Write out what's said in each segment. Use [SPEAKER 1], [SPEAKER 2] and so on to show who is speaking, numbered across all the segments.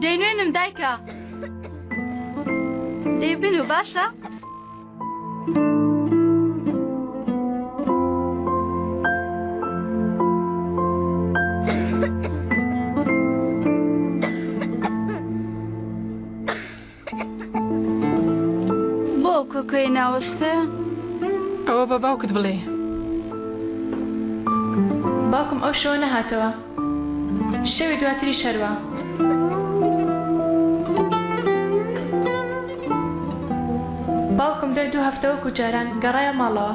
[SPEAKER 1] دەینوێنم دایکە. دەی بنوو باشە؟ بۆ کۆکەی ناوەستێ؟
[SPEAKER 2] ئەوە بە باوکت بڵێ.
[SPEAKER 3] باوکم ئەو شەوە نەهاتەوە. شەوی دواتریش هەروا. باوکم دوای دوو هەفتە وەکو جاران گەڕایە ماڵەوە.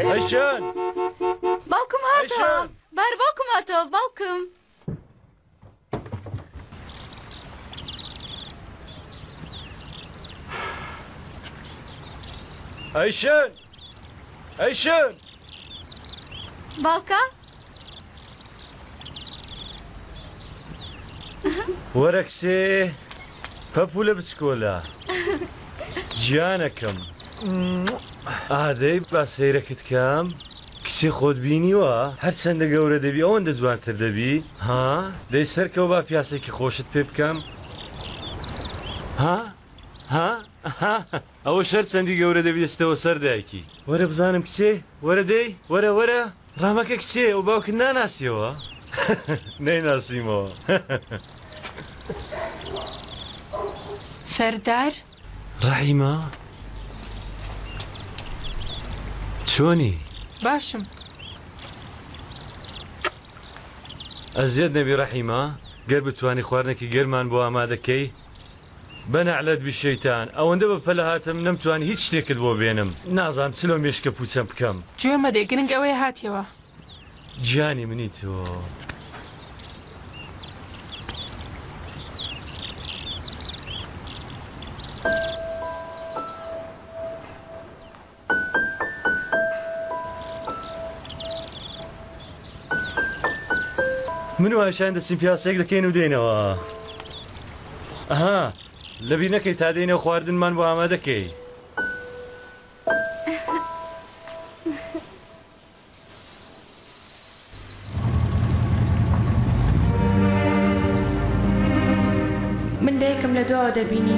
[SPEAKER 4] ئەیشان
[SPEAKER 1] باوکم هاتەوە بار باوکم هاتەوە باوکم
[SPEAKER 4] ئەیشان ئەیشان
[SPEAKER 1] باوکە
[SPEAKER 4] وەرە کچێ پەپوولە بچکۆلە گیانەکەم ئادەی با سەیرەکت کەم کچێ خۆت بینیوە هەرچەندە گەورە دەبی ئەوەندە جوانتر دەبی ها دەی سەرکەوە با پیاسێکی خۆشت پێ بکەم ها ها ها ئەوە شەر چەندی گەورە دەبی دەچتەوە سەر دایکی وەرە بزانم کچێ وەرە دەی وەرە وەرە ڕامەکە کچێ ئەو باوکت ناناسیەوە نەیناسیمەوە.
[SPEAKER 2] سەردار.
[SPEAKER 4] ڕەحیمە چۆنی؟
[SPEAKER 2] باشم.
[SPEAKER 4] ئەزیەت نەبی ڕەحیمە گەر بتوانی خواردنێکی گەرمان بۆ ئامادە کەی بە نەعلەت بی شەیتان ئەوەندە بە پەلە هاتم نەمتوانی هیچ شتێکت بۆ بێنم نازانم چ لەو مێشکە پوچەم بکەم.
[SPEAKER 2] گوێ مەدێ گرنگ ئەوەیە هاتیەوە.
[SPEAKER 4] گیانی منی تۆ. من و ئایشان دەچین پیاسەیەک دەکەین و دێنەوە ئەها لەبیر نەکەی تا دێنەوە خواردنمان بۆ ئامادەکەی
[SPEAKER 3] من دایکم لە دواوە دەبینی.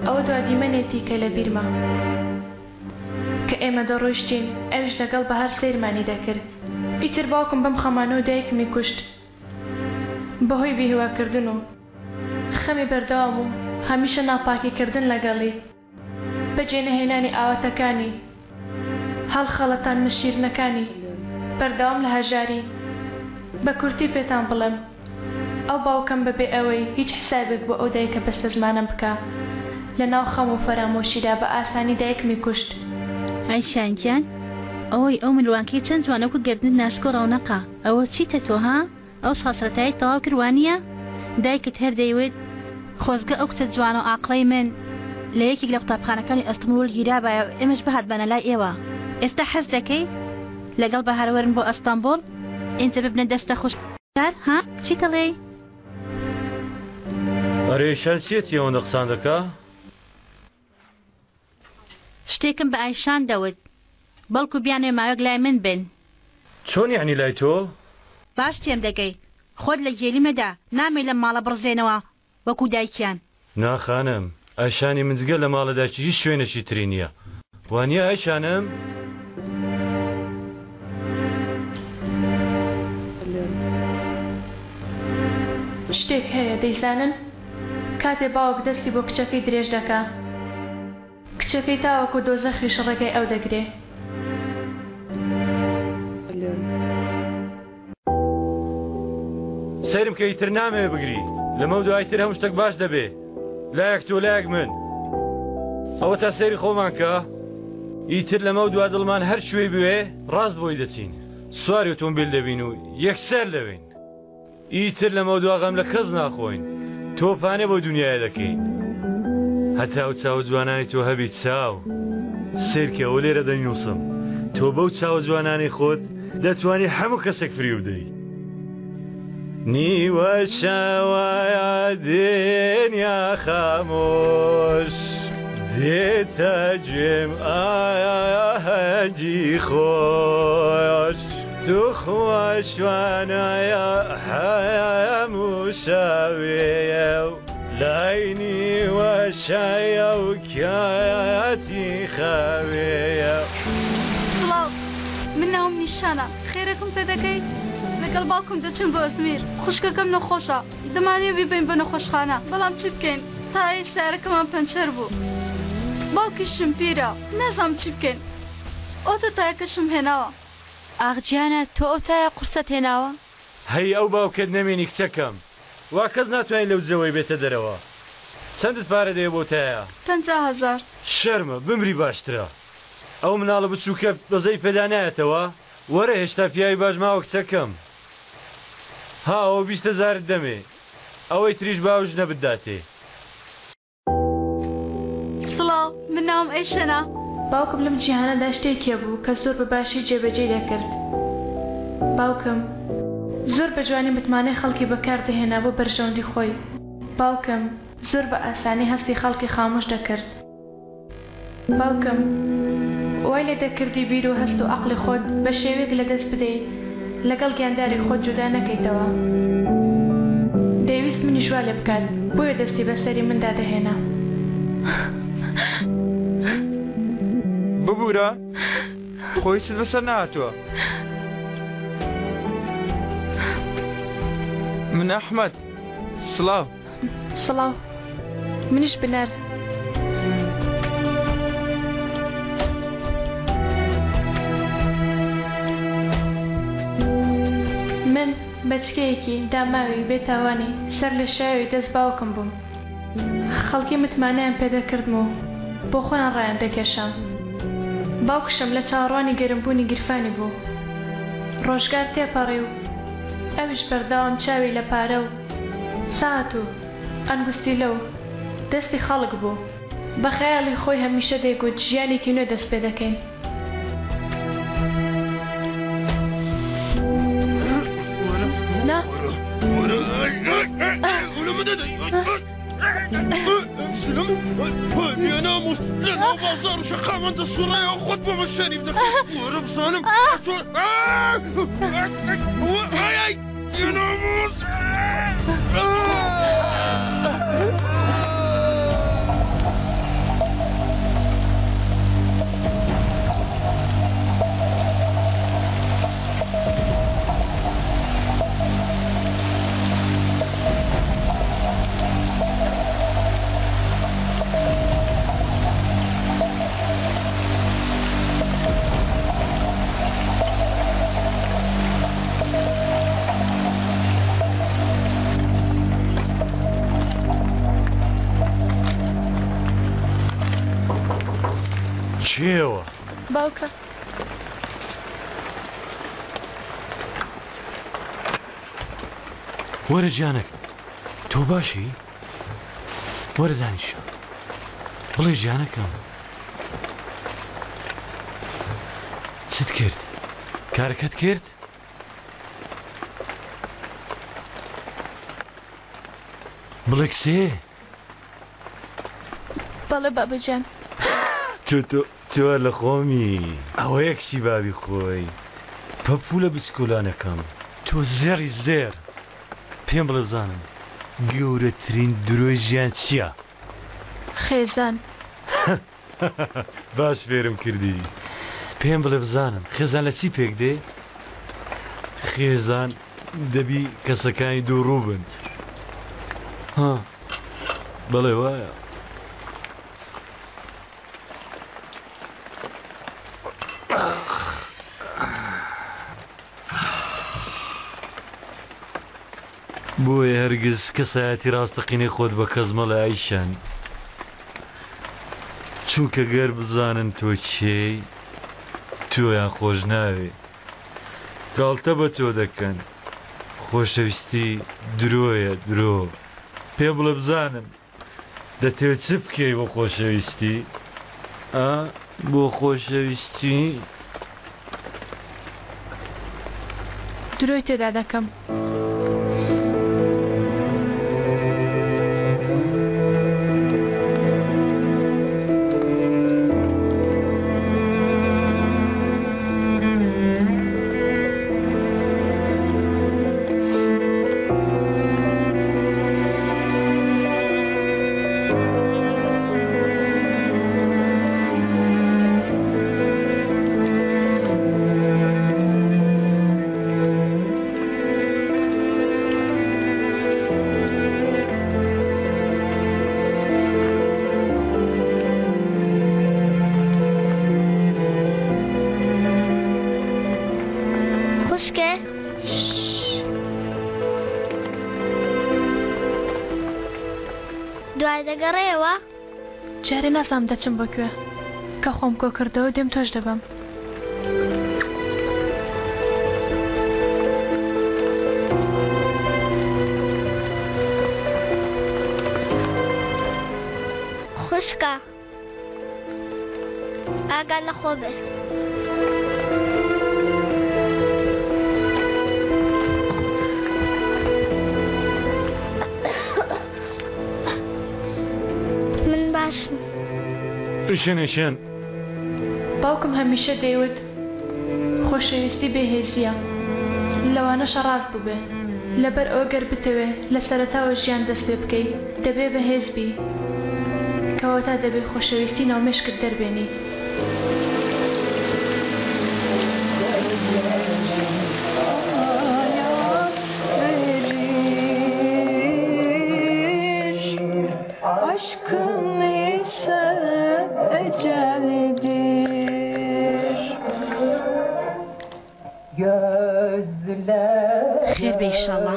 [SPEAKER 3] ئەوە دوا دیمەنێتی کە لە بیرمە. کە ئێمە دەڕۆیشتین ئەویش لەگەڵ بەهار سەیرمانی دەکرد. ئیتر باوکم بەم خەمانەوە دایکمی کوشت. بەهۆی بێهیواکردن و خەمی بەردەوام و هەمیشە ناپاکیکردن لەگەڵی. بەجێنەهێنانی ئاواتەکانی، هەڵخەڵەتاندنە شیرنەکانی، بەردەوام لە هەژاری. بە کورتی پێتان بڵێم، ئەو باوکەم بە بێ ئەوەی هیچ حسابێک بۆ ئەو دایکە بەستەزمانەم بکا، لە ناو خەم و فەرامۆشیدا بە ئاسانی دایکمی کوشت.
[SPEAKER 5] ئایشان گیان، ئۆی ئەو ملوانکەی چەند جوانە وەکو گەردنت ناسک و ڕەونەقە، ئەوە چیتە تۆ ها؟ ئەو سەرەتاییت تەواو کرد وانیە؟ دایکت هەر دەیوت، خۆزگە ئەو کچە جوانە و ئاقڵەی من لە یەکێک لە قوتابخانەکانی ئەستەنبوڵ گیرابایە و ئێمەش بهاتبانە لای ئێوە. ئێستا حەز دەکەی لەگەڵ بەهار وەرن بۆ ئەستەنبوڵ ئینجا ببنە دەستە خوشکار ها؟ چیت ئەڵێی؟
[SPEAKER 4] ئەرێ شەن چیەتی ئەوەندە قسان دەکا؟
[SPEAKER 5] شتێکم بە ئایشان دەوت بەڵکو بیانەوێ ماوەیەک لای من بن.
[SPEAKER 4] چۆن یەعنی لای تۆ؟
[SPEAKER 5] باش تێم دەگەی خۆت لە گێلی مەدە نامەوێ لەم ماڵە بڕزێنەوە وەکو دایکیان.
[SPEAKER 4] نا خانم ئایشانی من جگە لە ماڵە دایکی هیچ شوێنێکی تری نیە وانیە ئایشانم؟
[SPEAKER 3] شتێک هەیە دەیزانن؟ کاتێ باوک دەستی بۆ کچەکەی درێژ دەکا کچەکەی تاوەکو دۆزەخیش ڕێگای ئەو دەگرێ.
[SPEAKER 4] سەیرم کە ئیتر نامەوێ بگری لەمەو دوای تر هەموو شتێک باش دەبێ لایەک تۆ لایەک من ئەوە تا سەیری خۆمان کە ئیتر لەمەو دوا دڵمان هەر کوێی بوێ ڕاست بۆی دەچین سواری ئۆتۆمبیل دەبین و یەکسەر لەوێین ئیتر لەمەودوا غەم لە کەس ناخۆین تۆپانێ بۆ دنیایە دەکەین هەتاو چاوە جوانانی تۆ هەبی چاو سێرکە ئەوە لێرە دەینووسم تۆ بەو چاوە جوانانی خۆت دەتوانی هەموو کەسێک فریو بدەی نیوە شەوە دنیا خامۆش. دێتە گوێم ئاهەنگی خۆش توخوا شوانایە هەموو شەوێیە و لای نیوەشایە و کاتی خەوێیە.
[SPEAKER 1] سڵاو من ناوم نیشانە خێرێکم پێ دەکەی؟ لەگەڵ باوکم دەچم بۆ ئەزمیر خوشکەکەم نەخۆشە دەمانەوێ بیبەین بۆ نەخۆشخانە بەڵام چی بکەین تایەی سەیارەکەمان پەنچەر بوو باوکیشم پیرە نازانم چی بکەین ئۆتە تایەکەشم هێناوە.
[SPEAKER 6] ئاخ گیانە تۆ ئەو تایە قورسەت هێناوە؟
[SPEAKER 4] هەی ئەو باوکەت نەمێنی کچەکەم وا کەس ناتوانی لەو جەوەی بێتە دەرەوە چەندت پارە دەوێ بۆ تایە؟
[SPEAKER 1] 50 هەزار.
[SPEAKER 4] شەرمە بمری باشترە ئەو مناڵە بچوکە بەزەی پێدا نایەتەوە وەرە هێشتا پیاوی باش ماوە کچەکەم ها ئەوە 20 هەزارت دەمێ ئەوەی تریش باو ژنە بتداتێ.
[SPEAKER 1] سڵاو من ناوم ئەیشەنە.
[SPEAKER 3] باوکم لەم جیهانەدا شتێک هەبوو کە زۆر بە باشی جێبەجێی دەکرد. باوکم زۆر بە جوانی متمانەی خەڵکی بەکار دەهێنا بۆ بەرژەوەندی خۆی. باوکم زۆر بە ئاسانی هەستی خەڵکی خامۆش دەکرد. باوکم وای لێ دەکردی بیر و هەست و عەقڵی خۆت بە شێوەیەک لە دەست بدەی لەگەڵ گیانداری خۆت جودا نەکەیتەوە. دەیویست منیش وا لێ بکات بۆیە دەستی بە سەری مندا دەهێنا.
[SPEAKER 7] ببورە خۆ هیچت بەسەر نەهاتووە. من ئەحمەد سڵاو.
[SPEAKER 3] سڵاو منیش بنار. من بەچکەیەکی داماوی بێتاوانی سەر لێشاوی دەست باوکم بووم. خەڵکی متمانەیان پێدەکردم و بۆ خۆیان ڕایان دەکێشام. باوکشم لە چاوەڕوانی گەرمبوونی گیرفانی بوو. ڕۆژگار تێپەڕی و ئەویش بەردەوام چاوی لە پارە و سات و ئەنگوستیلە و دەستی خەڵک بوو. بە خەیاڵی خۆی هەمیشە دەیگوت ژیانێکی نوێ دەست پێ دەکەین. نا.
[SPEAKER 4] کێوە؟
[SPEAKER 3] باوکە.
[SPEAKER 4] وەرە گیانەک تۆ باشی؟ وەرە دانیشە بڵێ گیانەکەم چت کرد؟ کارەکەت کرد؟ بڵێ کچێ
[SPEAKER 3] بەڵێ بابە گیان.
[SPEAKER 4] تۆ تۆ تۆ لە خۆمی ئەوەیە کچی بابی خۆی پەپوولە بچکۆلانەکەم تۆ زێڕی زێر پێم بڵێ بزانم گەورەترین درۆی ژیان چییە؟
[SPEAKER 3] خێزان.
[SPEAKER 4] باش فێرم کردی. پێم بڵێ بزانم خێزان لە چی پێک دێ؟ خێزان دەبی کەسەکانی دووڕوو بن. ها بەڵێ وایە. بۆیە هەرگیز کەسایەتی ڕاستەقینەی خۆت بە کەس مەڵێ ئایشان چونکە گەر بزانن تۆ کێی تۆیان خۆش ناوێ گاڵتە بە تۆ دەکەن خۆشەویستی درۆیە درۆ پێ بڵێ بزانم دەتەوێت چ بکەی بۆ خۆشەویستی ئا بۆ خۆشەویستی؟
[SPEAKER 3] درۆی تێدا دەکەم.
[SPEAKER 8] دەگەڕێیەوە؟
[SPEAKER 3] جارێ نازانم دەچم بۆ کوێ. کە خۆم کۆ کردەوە دێم تۆش دەبەم.
[SPEAKER 8] خوشکە ئاگا لە خۆ بێ. من باشم.
[SPEAKER 4] ئیشن ئیشن.
[SPEAKER 3] باوکم هەمیشە دەیوت خۆشەویستی بێ هێزییە. لەوانەشە ڕاست بووبێ. لەبەر ئەوە گەر بتەوێ لە سەرەتاوە ژیان دەست پێ بکەی دەبێ بەهێز بی. کەواتە دەبێ خۆشەویستی ناو مێشکت دەربێنی.
[SPEAKER 5] خێر بێ ئیشەڵا.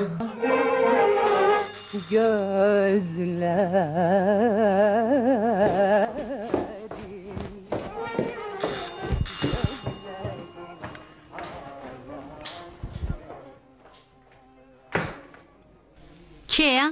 [SPEAKER 5] کێیە؟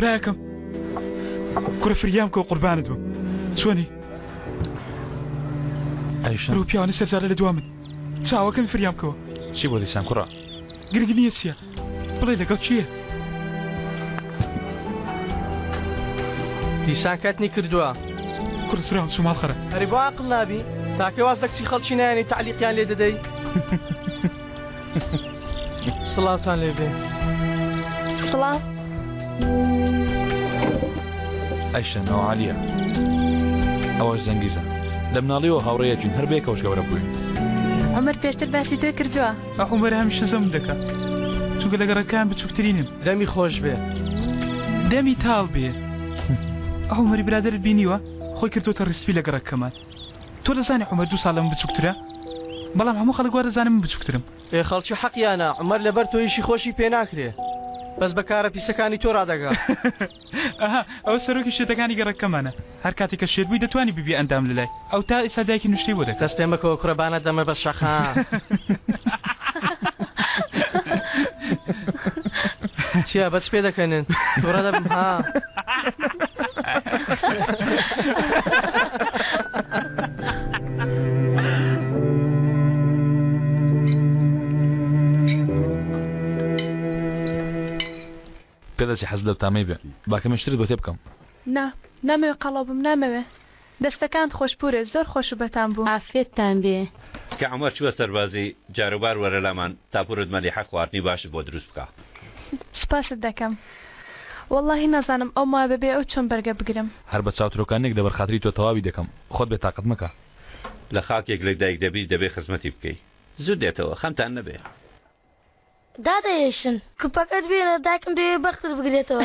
[SPEAKER 9] براکەم کوڕە فریام کە قوربانت بم چۆنی
[SPEAKER 10] ئەیشن
[SPEAKER 9] ڕوو پیاوانی سەرجارە لە دوا من چاوەکەم فریام کەوە
[SPEAKER 10] چی بۆ دیسان کوڕە
[SPEAKER 9] گرنگ نییە چییە بڵێ لەگەڵ کێیە
[SPEAKER 7] دیسان کەتنی کردووە.
[SPEAKER 9] کوڕە سراوم چوو ماڵ خەرە.
[SPEAKER 7] ئەرێ بۆ عاقڵ نابی؟ تاکەی واز لە کچی خەڵکی نایەنی تەعلیقیان لێ دەدەی؟ سڵاوتان لێ بێ.
[SPEAKER 3] سڵاو.
[SPEAKER 10] ئەیشە ناو عالیە ئەوەش زەنگیزە لە مناڵیەوە هاوڕێیەکین هەر بەیەکەوەش گەورە بووین.
[SPEAKER 3] عومەر پێشتر باسی تۆی کردووە.
[SPEAKER 9] عومەر هەمیشە زەمم دەکا چونکە لە گەڕەکەیان بچووکترینم.
[SPEAKER 7] دەمی خۆش بێ.
[SPEAKER 9] دەمی تاڵ بێ. عومەری برادەرت بینیوە؟ خۆی کردووەتە ڕیسپی لە گەڕەکەمان. تۆ دەزانی عومەر دوو ساڵ لە من بچووکترە؟ بەڵام هەموو خەڵک وا دەزانن من بچووکترم.
[SPEAKER 7] ئێ خەڵکی حەقیانە عومەر لەبەر تۆ ئیشی خۆشی پێ ناکرێ بەس بە کارە پیسەکانی تۆ ڕادەگا.
[SPEAKER 9] ئەها ئەوە سەرۆکی شێتەکانی گەڕەکەمانە هەر کاتێک کە شێت بووی دەتوانی ببیە ئەندام لەلای ئەو تا ئێستا دایکی نوشتەی بۆ دەکات.
[SPEAKER 7] دەست پێ مەکەوە کوڕە با نەتدەمە بەر شەقا. چیە بەچ پێ دەکەنن توڕە دەبم ها.
[SPEAKER 10] پێدەچێ حەزت لەو تامەی بێ. با کەمێ شترت بۆ تێ بکەم.
[SPEAKER 3] نا نامەوێ قەڵەو بم نامەوێ. دەستەکانت خۆش پورێ زۆر خۆش و بەتام بوو.
[SPEAKER 6] عافیەتتان بێ.
[SPEAKER 11] کە عومەر چووە سەربازی جاروبار وەرە لامان تا پورت مەلیحە خواردنی باشت بۆ دروست بکا.
[SPEAKER 3] سوپاست دەکەم. وەڵاهی نازانم ئەو ماوە بەبێ ئەو چۆن بەرگە بگرم.
[SPEAKER 10] هەر بە چاوترۆکانێک لەبەر خاتری تۆ تەواوی دەکەم خۆت بێ تاقەت مەکە.
[SPEAKER 11] لە خاکێک لە دایک دەبی دەبێ خزمەتی بکەی. زوو دێتەوە خەمتان نەبێ.
[SPEAKER 8] دادە یەشن کوپەکەت بێنە دایکم دەیەوێ بەختت بگرێتەوە.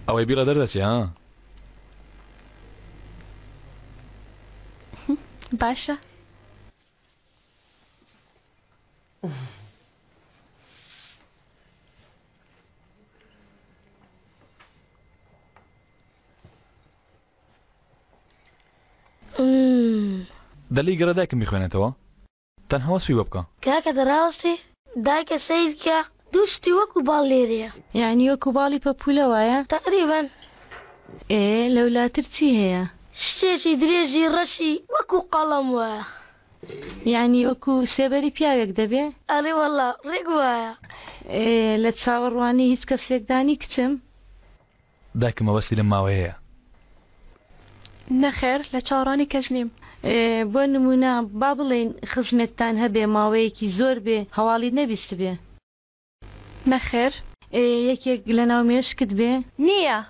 [SPEAKER 10] ئەوەی بیڵێ دەردەچێ ها.
[SPEAKER 3] باشە.
[SPEAKER 10] دەلێی گەرە دایکم بیخوێنێتەوە؟ تەنها وەسفی بۆ بکە.
[SPEAKER 8] کاکە دەڕاوەستی دایکە سەیر کە دوو شتی وەکو باڵ لێرەیە.
[SPEAKER 5] یەعنی وەکو باڵی پەپولە وایە؟
[SPEAKER 8] تەقریبەن.
[SPEAKER 6] ئێ لەولاتر چی هەیە؟
[SPEAKER 8] شتێکی درێژی ڕەشی وەکو قەڵەم وایە.
[SPEAKER 6] یانی وەکو سێبەری پیاوێک دەبێ؟
[SPEAKER 8] ئەرێ وەڵا ڕێک وایە.
[SPEAKER 6] ئێ لە چاوەڕوانی هیچ کەسێکدا نی کچم؟
[SPEAKER 10] دایکم مەبەستی لەم ماوەیەیە.
[SPEAKER 3] نەخێر لە چاوەڕوانی کەس نیم.
[SPEAKER 6] ئێ بۆ نموونە با بڵێین خزمێکتان هەبێ ماوەیەکی زۆر بێ هەواڵی نەبیستبێ.
[SPEAKER 3] نەخێر.
[SPEAKER 6] ئێ یەکێک لەناو مێشکت بێ؟
[SPEAKER 3] نییە.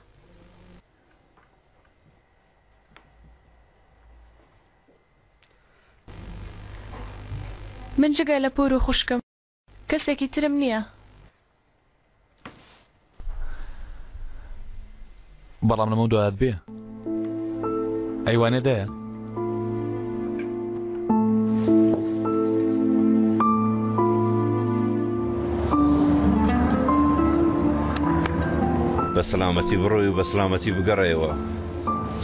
[SPEAKER 3] من جگە لە پوور و خوشکم کەسێکی ترم نییە.
[SPEAKER 10] بەڵام لەمە دوات بێ ئەیوانێ دایە؟
[SPEAKER 11] بە سەلامەتی بڕۆی و بە سەلامەتی بگەڕێیەوە.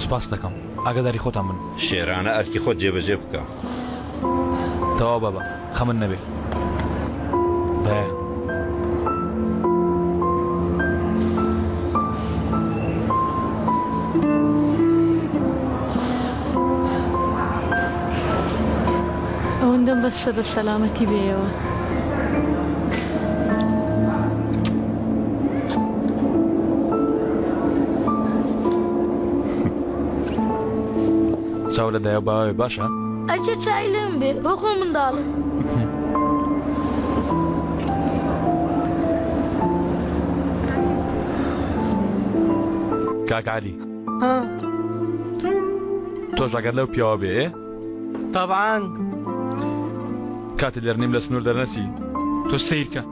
[SPEAKER 10] سوپاست دەکەم. ئاگاداری خۆتان بن.
[SPEAKER 11] شێرانە ئەرکی خۆت جێبەجێ بکە.
[SPEAKER 10] تەواو بابە، خەمت نەبێ. دایە.
[SPEAKER 6] ئەوەندەم بەسە بە سەلامەتی بێیەوە.
[SPEAKER 10] چاو لە دایە و باوە بێ باشە؟
[SPEAKER 8] ئەچێ چاوی لە من بێ بۆ خۆم منداڵم.
[SPEAKER 10] کاک عەلی تۆش ئەگەر لەو پیاوە بێ ئێ؟
[SPEAKER 7] تەبعەن.
[SPEAKER 10] کاتێ لێرە نیم لە سنوور دەرنەچی.
[SPEAKER 9] تۆ سەیرکە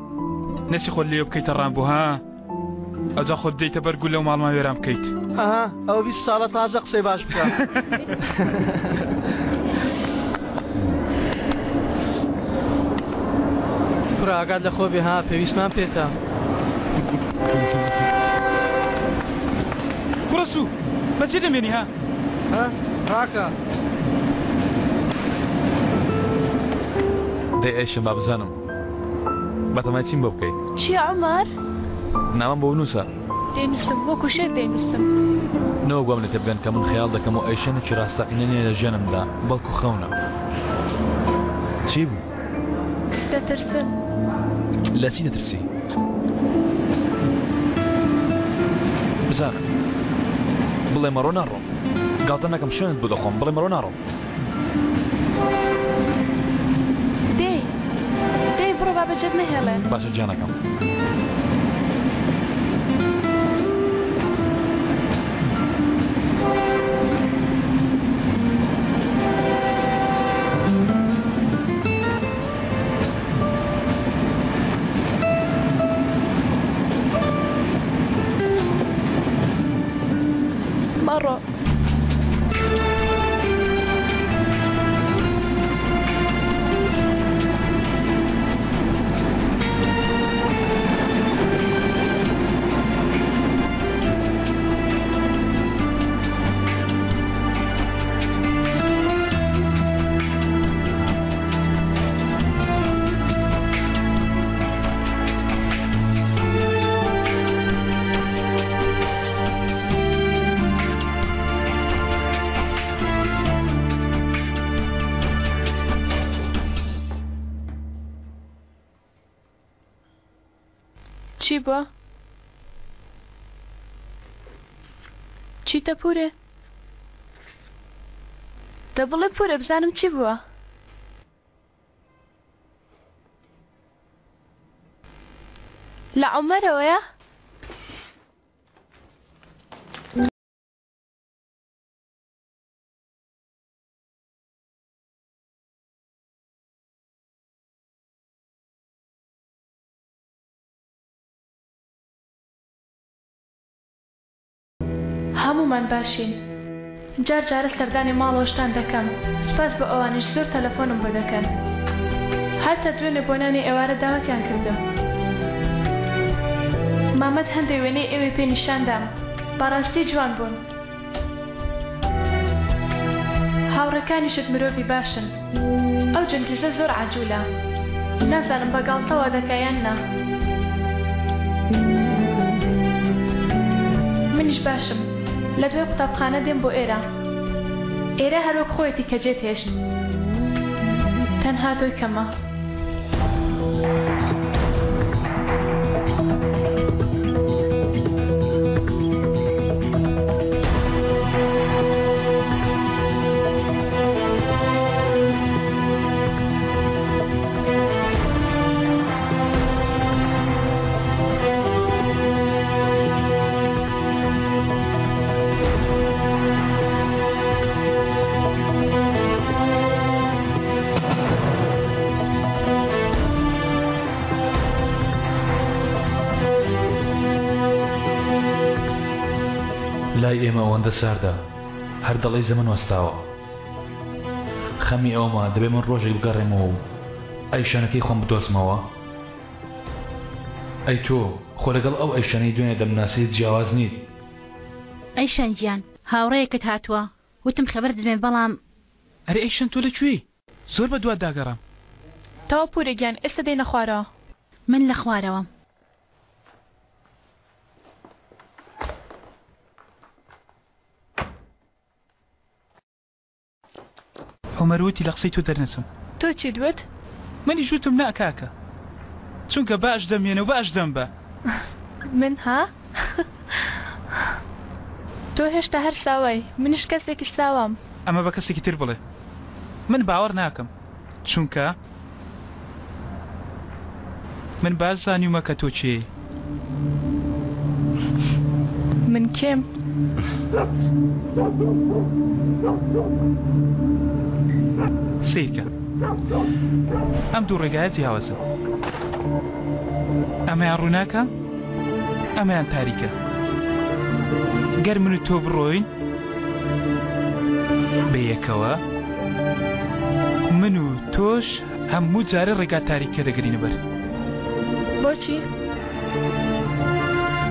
[SPEAKER 9] نەچی خۆت لێ بکەیتە ڕامبۆ ها ئەجا خۆت بدەیتە بەر گولە و ماڵمان وێران بکەیت.
[SPEAKER 7] ئەها ئەوە 20 ساڵە تازە قسەی باش بکە. کوڕە ئاگات لە خۆ بێ ها پێویستمان پێتە.
[SPEAKER 9] کوڕە سوو بەجێ دەمێنی ها؟
[SPEAKER 7] ها ڕاکە.
[SPEAKER 10] دەی ئەیشە با بزانم بەتەمای چیم بۆ بکەی؟
[SPEAKER 3] چییە عومەر؟
[SPEAKER 10] نامەم بۆ بنووسە.
[SPEAKER 3] دەینووسم وەکو شێت دەینووسم.
[SPEAKER 10] نەوەک وام لێ تێبگەن کە من خەیاڵ دەکەم و ئەیشەنێکی ڕاستەقینە نییە لە ژیانمدا بەڵکو خەونە. چی بوو؟
[SPEAKER 3] دەترسم.
[SPEAKER 10] لە چی دەترسی؟ بزانە. بڵێ مەڕۆ ناڕۆم. گاڵتە نەکەم شوێنت بۆ دەخۆم بڵێ مەڕۆ ناڕۆم.
[SPEAKER 3] دەی دەی بڕۆ با بەجێت نەهێڵێن.
[SPEAKER 10] باشە گیانەکەم.
[SPEAKER 3] مەڕۆ. چی بووە؟ چیتە پورێ؟ دە بڵێ پورە بزانم چی بووە؟ لە عومەرەوەیە؟ هەموومان باشین. جار جارە سەردانی ماڵەوەشتان دەکەم. سوپاس بۆ ئەوانیش زۆر تەلەفۆنم بۆ دەکەن. هەتا دوێنێ بۆ نانی ئێوارە داوەتیان کردم. مامەد هەندێ وێنەی ئێوەی پێ نیشان دام. بەڕاستی جوان بوون. هاوڕێکانیشت مرۆڤی باشن. ئەو جەنگیزە زۆر عەجولە. نازانم بە گاڵتە وا دەکا یان نا. منیش باشم. لە دوای قوتابخانە دێم بۆ ئێرە. ئێرە هەر وەک خۆیەتی کە جێت هێشت. تەنها تۆی کەمە.
[SPEAKER 10] لای ئێمە ئەوەندە ساردە هەر دەڵێی زەمەن وەستاوە. خەمی ئەوەمە دەبێ من ڕۆژێک بگەڕێمەوە و ئەیشانەکەی خۆم بدۆزمەوە؟ ئەی تۆ خۆ لەگەڵ ئەو ئەیشانەی دوێنێ دەمناسی جیاواز نیت.
[SPEAKER 5] ئەیشان گیان هاوڕێیەکت هاتووە وتم خەبەر دەدەمێ بەڵام.
[SPEAKER 9] ئەرێ ئەیشان تۆ لە کوێی؟ زۆر بە دوات داگەڕام.
[SPEAKER 3] تەواو پورێ گیان ئێستا دێینە خوارەوە.
[SPEAKER 5] من لە خوارەوەم.
[SPEAKER 9] عومەر وتی لە قسەی تۆ دەرنەچم.
[SPEAKER 3] تۆ چیت وت؟
[SPEAKER 9] منیش وتم نا کاکە. چونکە باش دەمهێنە و باش دەمبە.
[SPEAKER 3] من ها؟ تۆ هێشتا هەر ساوای، منیش کەسێکی ساوام.
[SPEAKER 9] ئەمە بە کەسێکی تر بڵێ. من باوەڕ ناکەم. چونکە من باش زانیومە کە تۆ کێی.
[SPEAKER 3] من کێم؟
[SPEAKER 9] سەیرکە ئەم دوو ڕێگایە جیاوازن. ئەمەیان ڕووناکە، ئەمەیان تاریکە. گەر من و تۆ بڕۆین بەیەکەوە، من و تۆش هەموو جارێ ڕێگا تاریکە دەگرینە بەر.
[SPEAKER 3] بۆچی؟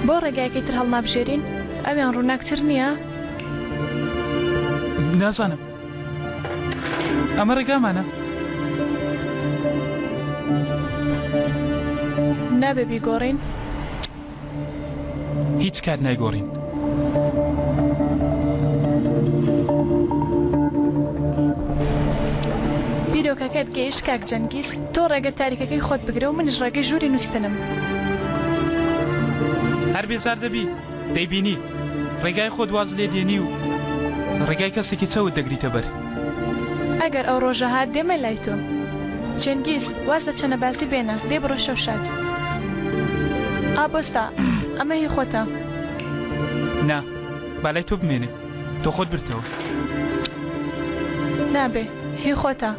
[SPEAKER 3] بۆ ڕێگایەکەی تر هەڵنابژێرین؟ ئەویان ڕووناکتر نییە؟
[SPEAKER 9] نازانم. ئەمە ڕێگامانە.
[SPEAKER 3] نابێ بیگۆڕین؟
[SPEAKER 9] هیچ کات نایگۆڕین.
[SPEAKER 3] بیرۆکەکەت گەیشت کاک جەنگیز، تۆ ڕێگە تاریکەکەی خۆت بگرە و منیش ڕێگەی ژووری نووستنم.
[SPEAKER 9] هەر بێزار دەبی، دەیبینی، ڕێگای خۆت واز لێ دێنی و ڕێگای کەسێکی چەوت دەگریتە بەر.
[SPEAKER 3] ئەگەر ئەو ڕۆژە هات دێمە لای تۆ. جەنگیز، واز لە چەنەبازی بێنە، دەی بڕۆ شەو شاد. ئا بۆستا، ئەمە هی خۆتە.
[SPEAKER 9] نا، با لای تۆ بمێنێ، تۆ خۆت بردتەوە.
[SPEAKER 3] نابێ، هی خۆتە.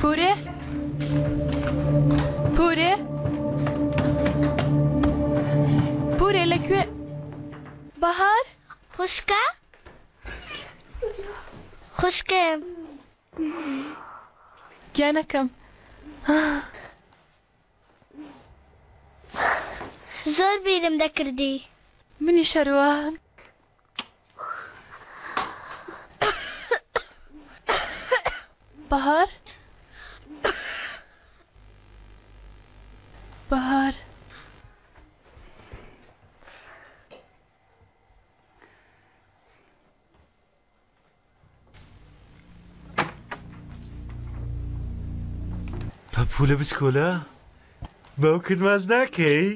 [SPEAKER 3] پورێ پورێ پورێ لەکوێ بەهار
[SPEAKER 8] خوشکە خوشکم
[SPEAKER 3] گیانەکەم
[SPEAKER 8] زۆر بیرم دەکردی.
[SPEAKER 3] منیش هەروا. بەهار بەهار.
[SPEAKER 4] پەپوولە بچکۆلە باوکت ماچ ناکەی؟